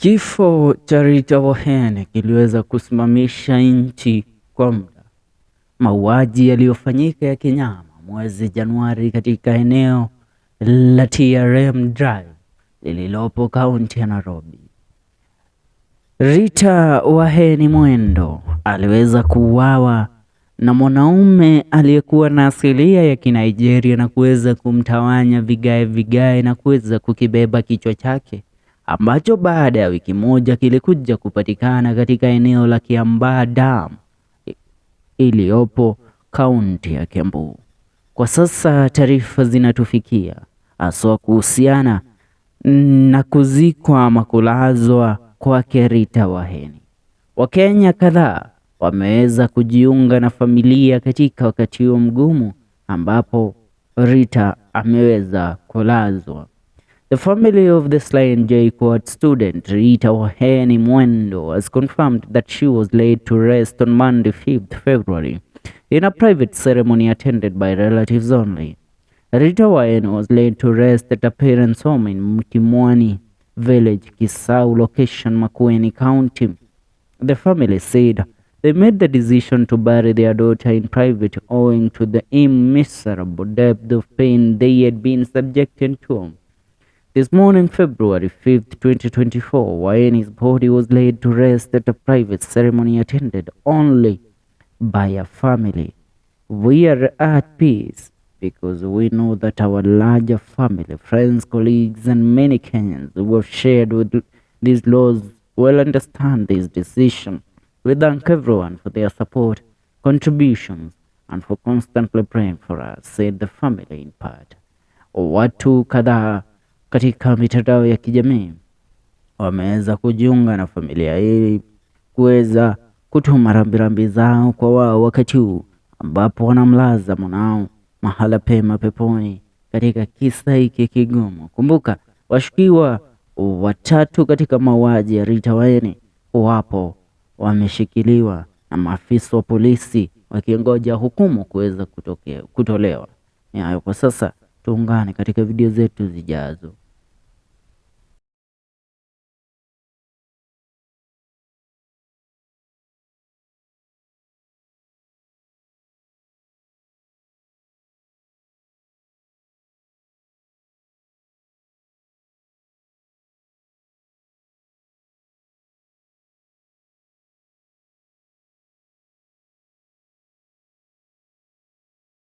Kifo cha Rita Waeni kiliweza kusimamisha nchi kwa muda. Mauaji yaliyofanyika ya kinyama mwezi Januari katika eneo la TRM Drive lililopo kaunti ya Nairobi. Rita Waeni Mwendo aliweza kuuawa na mwanaume aliyekuwa na asilia ya Kinigeria na kuweza kumtawanya vigae vigae na kuweza kukibeba kichwa chake ambacho baada ya wiki moja kilikuja kupatikana katika eneo la Kiambaa Dam iliyopo kaunti ya Kiambu. Kwa sasa taarifa zinatufikia haswa kuhusiana na kuzikwa ama kulazwa kwake Rita Waeni. Wakenya kadhaa wameweza kujiunga na familia katika wakati huo mgumu ambapo Rita ameweza kulazwa. The family of the slain JKUAT student Rita Waeni Mwendo has confirmed that she was laid to rest on Monday, 5th February, in a private ceremony attended by relatives only. Rita Waeni was laid to rest at her parents' home in Mkimwani village, Kisau location, Makueni County. The family said they made the decision to bury their daughter in private owing to the immeasurable depth of pain they had been subjected to. This morning, February 5th, 2024, Waeni's body was laid to rest at a private ceremony attended only by a family. We are at peace because we know that our larger family, friends, colleagues, and many Kenyans who have shared with these laws will understand this decision. We thank everyone for their support, contributions, and for constantly praying for us, said the family in part. Watu kadhaa katika mitandao ya kijamii wameweza kujiunga na familia hii kuweza kutuma rambirambi zao kwa wao wakati huu ambapo wanamlaza mwanao mahala pema peponi katika kisa hiki kigumu. Kumbuka, washukiwa watatu katika mauaji ya Rita Waeni wapo wameshikiliwa na maafisa wa polisi wakingoja hukumu kuweza kutolewa. Ni hayo kwa sasa, tuungane katika video zetu zijazo.